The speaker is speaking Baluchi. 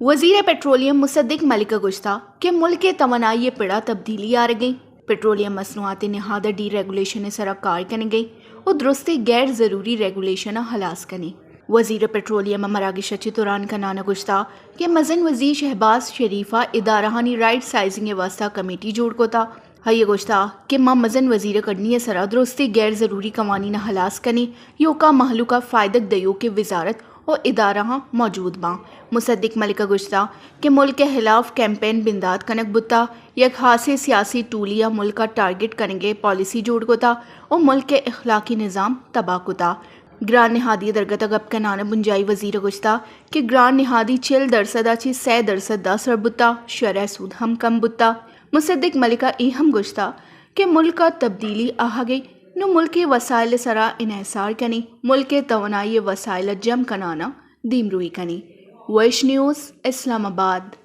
وزیر پٹرولیم مصدق ملک ءَ گوشتہ کہ ملک ءِ توانائی ءِ پڑ ءَ تبدیلی آرگ ءَ، پٹرولیم مصنوعات ءِ نہاد ءِ ڈی ریگولیشن ءِ سرا کار کنگ ءَ و درستیں غیر ضروری ریگولیشن ءَ ہلاس کنیں۔ وزیر پٹرولیم ءَ مراگش ءَ چہ تران کنان ءَ گوشتہ کہ مزن وزیر شہباز شریف ءَ ادارہانی رائٹ سائزنگ ءِ واستہ کمیٹی جوڑ کتہ۔ آئی ءَ گوشتہ کہ ما مزن وزیر ءِ کڈنی ءِ سرا درستیں غیر ضروری قوانین ءَ ہلاس کنیں، ایوکا مہلوک ءَ فائدگ دیوکیں وزارت و ادارہاں موجود باں۔ مصدق ملک ءَ گوشتہ کہ ملک ءِ ہلاف کیمپین بندات کنگ بوتہ، یک ہاسیں سیاسی ٹولی ءَ ملک ءَ ٹارگٹ کنگ ءِ پالیسی جوڑ کتہ و ملک ءِ اخلاقی نظام تباہ کتہ۔ گران نہادی ءِ درگت ءَ گپ کنان ءَ بنجاہی وزیر ءَ گوشتہ کہ گران نہادی چل درسد ءَ چہ سئے درسد ءَ سر بوتہ، شرح سود ہم کم بوتہ۔ مصدق ملک ءَ اے ہم گوشتہ کہ ملک ءَ تبدیلی آہگ ءَ، نوں ملک ءِ وسائل ءِ سرا انحصار کنیں، ملک ءِ توانائی ءِ وسائل ءَ جم کنان ءَ دیمروئی کنیں۔ ویش نیوز، اسلام آباد۔